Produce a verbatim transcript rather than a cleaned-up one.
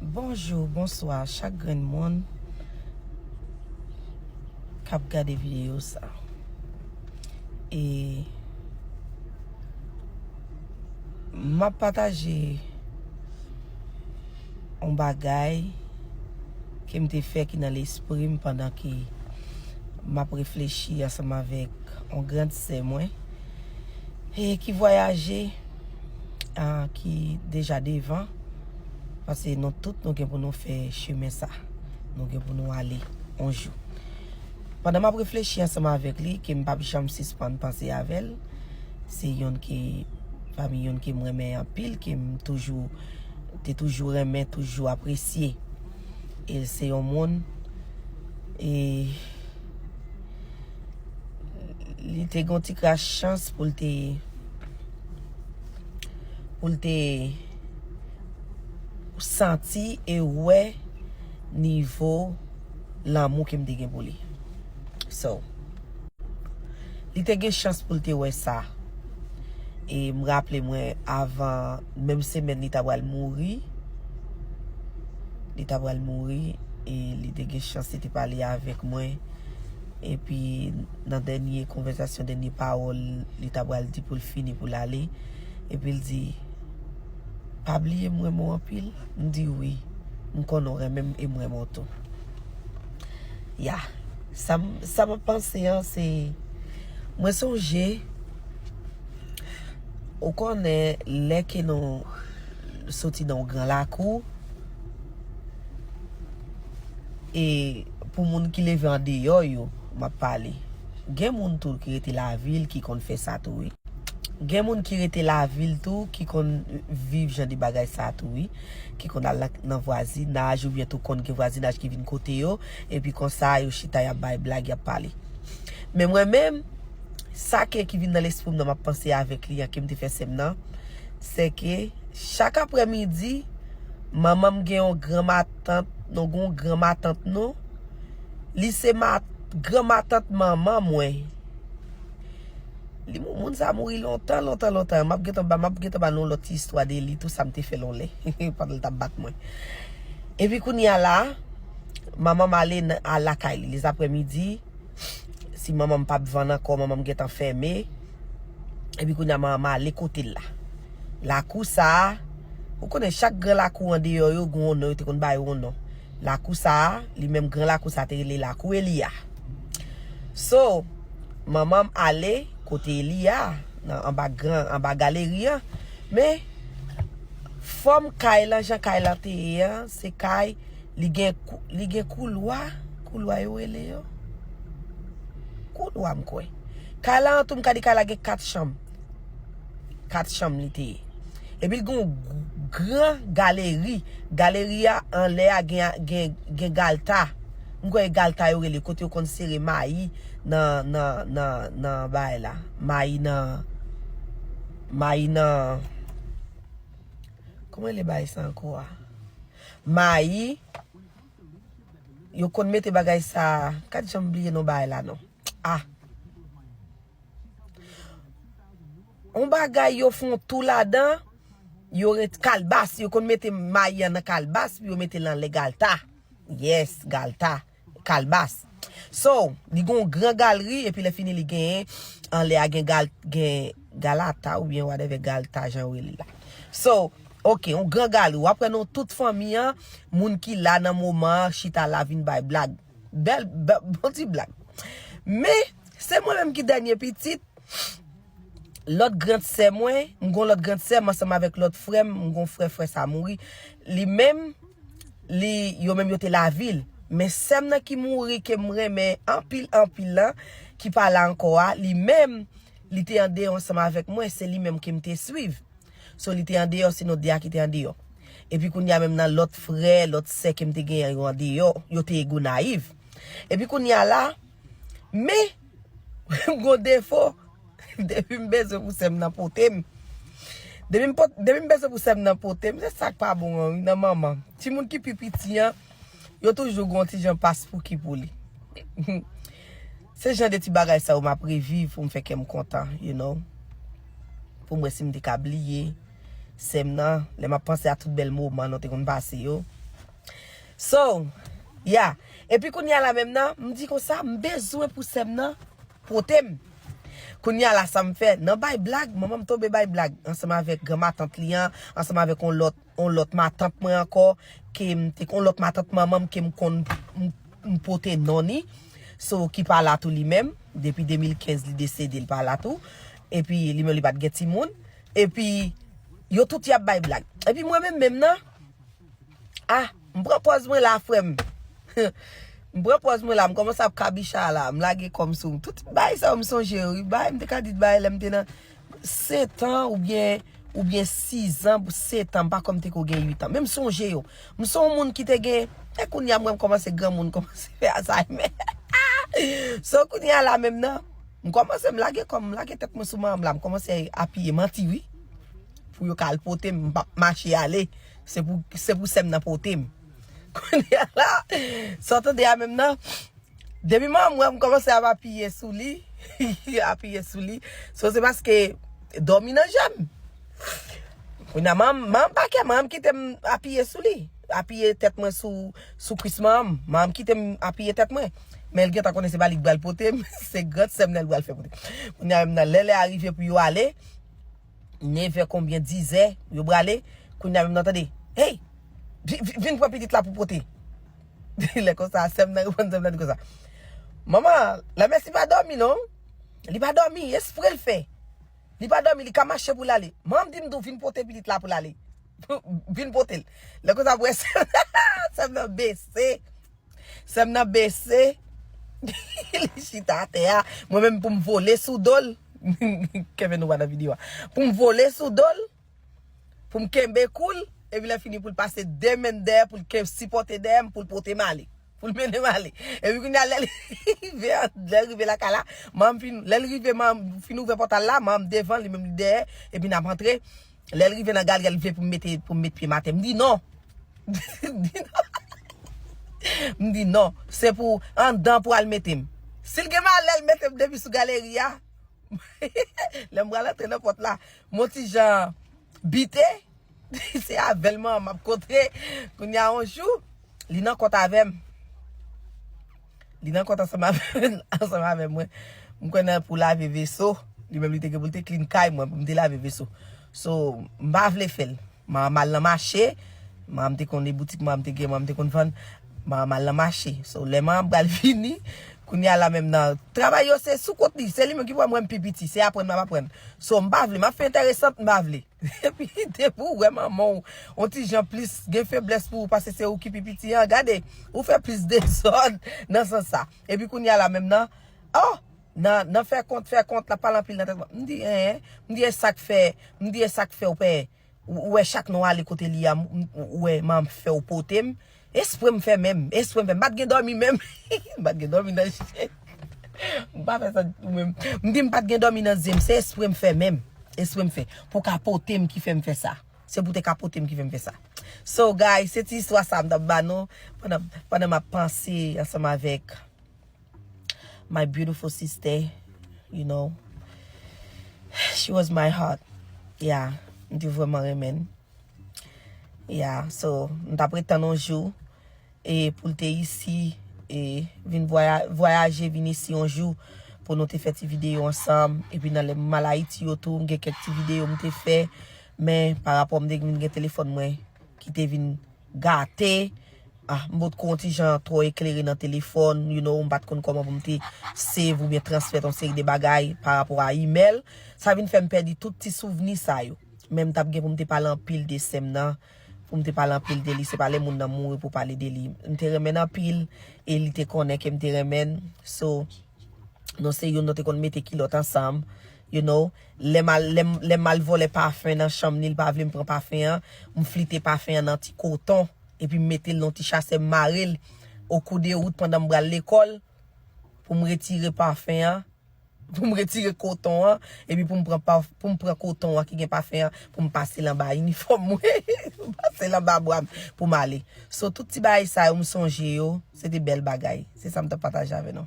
Bonjou, bonswa chak grenn moun k ap gade videyo sa. E m ap pataje yon bagay ke m te fè ki nan lespri m pandan ke m ap reflechi ansanm avèk yon grann sè mwen e ki vwayaje, ah, ki deja devan, paske nou tout nou gen pou nou fè chemen sa. Nou gen pou nou ale yon jou. Pandan m ap reflechi ansanm avèk li, ke m p ap janm sispann panse avè l, se youn ke, pami youn ke m renmen anpil, ke m toujou, te toujou renmen, toujou apresye. E se yon moun, e li te gen yon ti kras chans pou l te, pou l te santi e wè nivo lanmou ke m te gen pou li. So, li te gen chans pou l te wè sa. E m raple mwen, avan menm semèn li ta pral mouri, li ta pral mouri, e li te gen chans li te pale avèk mwen. Epi nan dènye konvèsasyon, dènye pawòl li ta pral di pou l fini, pou l ale, epi l di, "Pa bliye m renmen w anpil." M di, "Wi, m konnen w renmen m e m renmen w tou." Ya, sa m, sa m ap panse an, se, mwen sonje, ou konnen, lè ke nou soti nan yon gran lakou, e pou moun ki leve andeyò yo, m ap pale. Gen moun tou ki rete lavil ki konn fè sa tou, wi. Gen moun ki rete lavil tou, ki konn viv jan de bagay sa tou, wi. Ki konn al nan, nan vwazinaj, oubyen tou konn gen vwazinaj ki vin kote yo, epi konsa yo chita, y ap bay blag, y ap pale. Men mwen menm, sa ke ki vin nan lespri m nan m ap panse avèk li an ke m te fè sè m nan, se ke chak aprèmidi, manman m gen yon gran matant, nou gen yon gran matant nou, li se ma-, gran matant manman mwen. Li mou-, moun sa mouri lontan, lontan, lontan. M ap gentan ba, m ap gentan ba nou lòt ti istwa de li, tou sa m te fè l yon lè, pandan l t ap bat mwen. Epi kounye a la, manman m ale nan, al lakay li. Lezaprèmidi, si manman m p ap vann ankò, manman m gentan fèmen. Epi kounye a, manman m ale kote l la. Lakou sa a, ou konnen chak gran lakou andeyò yo, gen yon non, yo te konn ba yo yon non. Lakou sa a, li menm gran lakou sa a te rele lakou Eliya. So, manman m ale kote Eliya, nan anba gran, anba galeri an. Men, fòm kay lan, jan kay lan te ye an, se kay, li gen kou-, li gen koulwa, koulwa yo rele yo. Koulwa m kwè. Kay la an tou, m ka di kay la gen kat chanm. Kat chanm li te ye. Epi l gen yon gran galeri. Galeri a anlè a gen, gen, gen galta. M kwè e galta yo rele kote yo konn sere mayi nan, nan, nan, nan bagay la. Mayi nan, mayi nan, kòman rele bagay sa ankò a? Mayi, yo konn mete bagay sa, gad jan m bliye non bagay la non. Ah. On bagay yo fè on tou ladan, yo ret kalbas, yo konn mete mayi an nan kalbas, yo mete l anlè galta. Yes, galta, kalbas. So, li gen yon gran galeri, epi lè fini li genyen, anlè a gen gal-, gen galata oubyen whatever galta jan yo rele l la. So, ok, yon gran galeri. W ap wè non tout fanmi an, moun ki la nan moman an, chita la vin bay blag. Bèl, bè-, bon ti blag. Men, se mwen menm ki dènye pitit. Lòt grann sè mwen, m gon lòt grann sè m ansanm avèk lòt frè m, m gon frè, frè sa mouri. Li menm, li, yo menm yo te lavil. Men sè m nan ki mouri, ke m renmen anpil, anpil lan, ki pa la ankò a, li menm, li te andeyò ansanm avèk mwen, se li menm ke m te swiv. So, li te andeyò, se nou de a ki te andeyò. Epi kounye a menm nan lòt frè, lòt sè ke m te genyen yo andeyò, yo te Gonayiv. Epi kounye a la, men, m gon defo, depi m bezwen pou sè m nan pote m. Depi m pot-, depi m bezwen pou sè m nan pote m, se sa k pa bon an, wi, nan manman. Timoun ki pi piti an, yo toujou gon ti jan pas pou ki pou li. Se jan de ti bagay sa yo m ap reviv pou m fè kè m kontan, you know. Pou m wè si m te ka bliye sè m nan, lè m ap panse a tout bèl moman nou te konn pase yo. So, yeah. Epi kounye a la menm nan, m di konsa, m bezwen pou sè m nan pote m. Kounye a la sa m fè, nan bay blag, manman m tonbe bay blag ansanm avèk gran matant li an, ansanm avèk yon lòt, yon lòt matant mwen ankò, ke m te, yon lòt matant manman m ke m konn m, m pote non ni. So, ki pa la tou li menm, depi de mil kenz li desede, li pa la tou. Epi li menm li pa t gen timoun. Epi yo tout y ap bay blag. Epi mwen menm menm nan, ah, m pran pòz mwen la, frè m. M pran pòz mwen la, m kòmanse ap kabicha la, m lage kò m sou. Tout bagay sa yo m sonje yo, wi, bagay m te ka di bagay lè m te nan sèt an oubyen, oubyen sis an, sèt an, m pa kwè m te ko gen uit an. Men m sonje yo. M se yon moun ki te gen, e kounye a m wè m kòmanse granmoun, kòmanse fè Alzheimer. So kounye a la menm nan, m kòmanse m lage kò m, m lage tèt mwen sou manman m la, m kòmanse apiye manti, wi. Pou yo ka al pote m, m p ap mache ale. Se pou, se pou sè m nan pote m. Kounye a la, sa w tande a menm nan, depi manman m wè m kòmanse ap apiye sou li, apiye sou li. So, se paske dòmi nan je m. Kounye a, manman m, manman m pa kè, manman m kite m apiye sou li. Apiye tèt mwen sou, sou kwis manman m. Manman m kite m apiye tèt mwen. Men l gentan konnen se pa li k pral pote m, se gran sè m nan l pral fè pote. Kounye a menm nan, lè lè a rive pou yo ale, nevè konbyen, dizè, yo prale. Kounye a menm nan tande, hey, vi- vi- vin pran pitit la pou pote. Lè konsa, sè m nan reponn sè m nan, di konsa, manman, Lamèsi pa dòmi non. Li pa dòmi, espre l fè. Li pa dòmi, li ka mache pou l ale. Manman m di m tou, vin pote pitit la pou l ale. Vin pote l. Lè konsa, pou wè sè m nan bese. Sè m nan bese. Li chita atè a. Mwen menm pou m vole sou do l. Kevin, nou pa nan videyo a. Pou m vole sou do l. Pou m kenbe kou l. Epi lè fini pou l pase de men dèyè, pou l ke sipòte dèyè m, pou l pote m ale. Pou l mennen m ale. Epi kounye a, lè l rive, lè l rive lakay la, manman m fin, lè l rive, manman m fin ouvè pòtal la, manman m devan, li menm li dèyè, epi n ap antre. Lè l rive nan galeri a, l vle pou m mete, pou m met pye m atè. M di non. M di non. M di non. Se pou anndan pou al mete m. Si l gen malè, l mete m depi sou galeri a. Lè m pral antre nan pòt la, m on ti jan bite. Se avè l manman m ap kontre. Kounye a yon jou, li nan kont avè m. Li nan kont ansanm avè, ansanm avè mwen. M kwè nan pou lave veso. Li menm li te gen pou l te clean kay mwen pou m te lave veso. So, m pa vle fè l. Manman m al nan mache. Manman m te konn e boutik manman m te gen, manman m te konn vann. Manman m al nan mache. So, lè manman m pral vini, kounye a la menm nan travay yo se sou kont li. Se li menm ki pou wè m pi piti. Se aprann m ap aprann. So, m pa vle. M ap fè enteresant, m pa vle. Epi depi w wè manman w, on ti jan plis gen feblès pou ou, paske se ou ki pi piti an, gade, ou fè plis dezòd nan sans sa. Epi kounye a la menm nan, oh, nan, nan fè kont, fè kont, l ap pale anpil nan tèt mwen. M di, en, m di, e sa k fè, m di, e sa k fè w pè, ou, ou wè chak non ale kote li a, m, m, ou wè manman m fè w pote m. Espre m fè menm, espre m fè. M pa t gen dòmi menm. M pa t gen dòmi nan je. M pa fè sa ditou menm. M di m pa t gen dòmi nan zye m, se espre m fè menm. Espre m fè. Pou ka pote m ki fè m fè sa. Se pou te ka pote m ki fè m fè sa. So, guys, se ti istwa sa m t ap ba nou pandan, pandan m ap panse ansanm avèk my beautiful sister, you know. She was my heart. Yeah, m te vrèman renmen l. Yeah, so, m t ap ret tann yon jou, e pou l te isi, e vin vwaya-, vwayaje vin isi yon jou, pou nou te fè ti videyo ansanm. Epi nan lè m al Ayiti yo tou, m gen kèk ti videyo m te fè, men pa rapò m te vin gen telefòn mwen ki te vin gate. Ah, m potko yon ti jan twò eklere nan telefòn, you know, m pa t konn kòman pou m te save oubyen transfè yon seri de bagay pa rapò a imèl. Sa vin fè m pèdi tout ti souvni sa yo. Men m t ap gen pou m te pale anpil de sè m nan, pou m te pale anpil de li. Se pa lè moun nan mouri pou pale de li. M te renmen l anpil, e li te konnen ke m te renmen l. So, nou se youn, nou te konn mete kilòt ansanm, you know. Lè m al, lè m, lè m al vòlè pafen nan chanm li, li pa vle m pran pafen an, m flite pafen an nan ti koton, epi m mete l nan ti chasè, m mare l o kou de wout pandan m pral lekòl, pou m retire pafen an, pou m retire koton an, epi pou m pran pa-, pou m pran koton an ki gen pafen an, pou m pase l anba inifòm mwen, pou m pase l anba bra m, pou m ale. So, tout ti bagay sa yo, m sonje yo, se te bèl bagay. Se sa m t ap pataje avè nou.